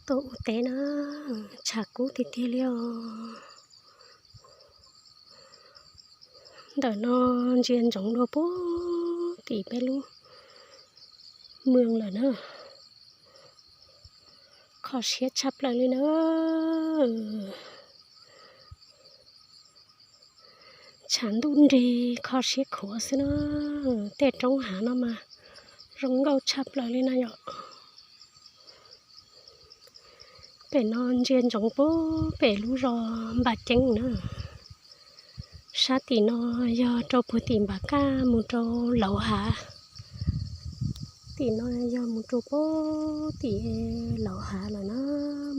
Tuaj ua teb na, tshav kub tiag tiag li os. Ntawm no ntsia ntsoov dua puag tim peb lub mws lawm na. Kho siab tshaj plaws li na. Tshav ntuj nrig kho siab khuav xwb na. Tej roob hav no mas zoo nkauj tshaj plaws li na yom. Pem no ntsia ntsoov puag pem lub zos Npam Ceeb na. Sab tim no yog rau puag tim Npam Kaj mus rau Lauv Hav. Tim no yog mus rau puag tim Lauv Hav lawm na,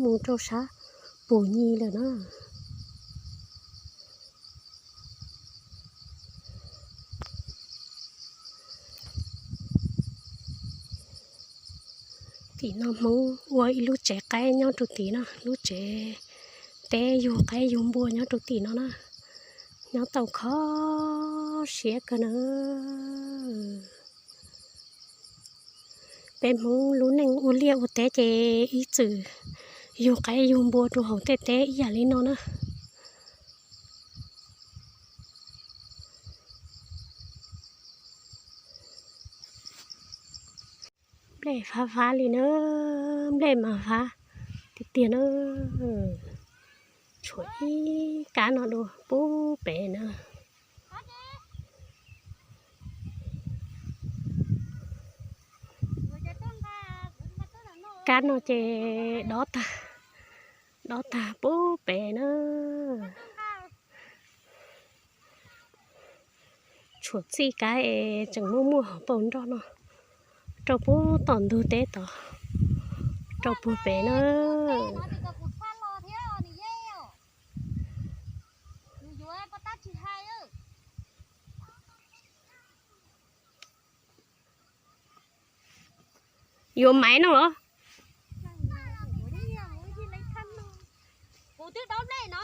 mus rau sab Pus Nyi lawm na. Tim no Hmoob ua ib lub tsev qaib nyob rau tim no, lub tsev teb yug qaib yug npua nyob rau tim no na. Nyob tau kho siab kawg na. Peb Hmoob lub neej ua liaj ua teb ces ib txwm yug qaib yug npua rau hauv tej teb ib yam li no na. Nplej fab fab li na, nplej mas fab tiag tiag na. Tshuav ib kab no dua puag pem na. Kab no ces dob tag, dob tag puag pem na. Tshuav txij kab es tseem muaj muaj hauv paus nroj no rau puag tom ntug teb tod, rau puag pem na. Yuav maiv no los? Kuv twb dob nplej no,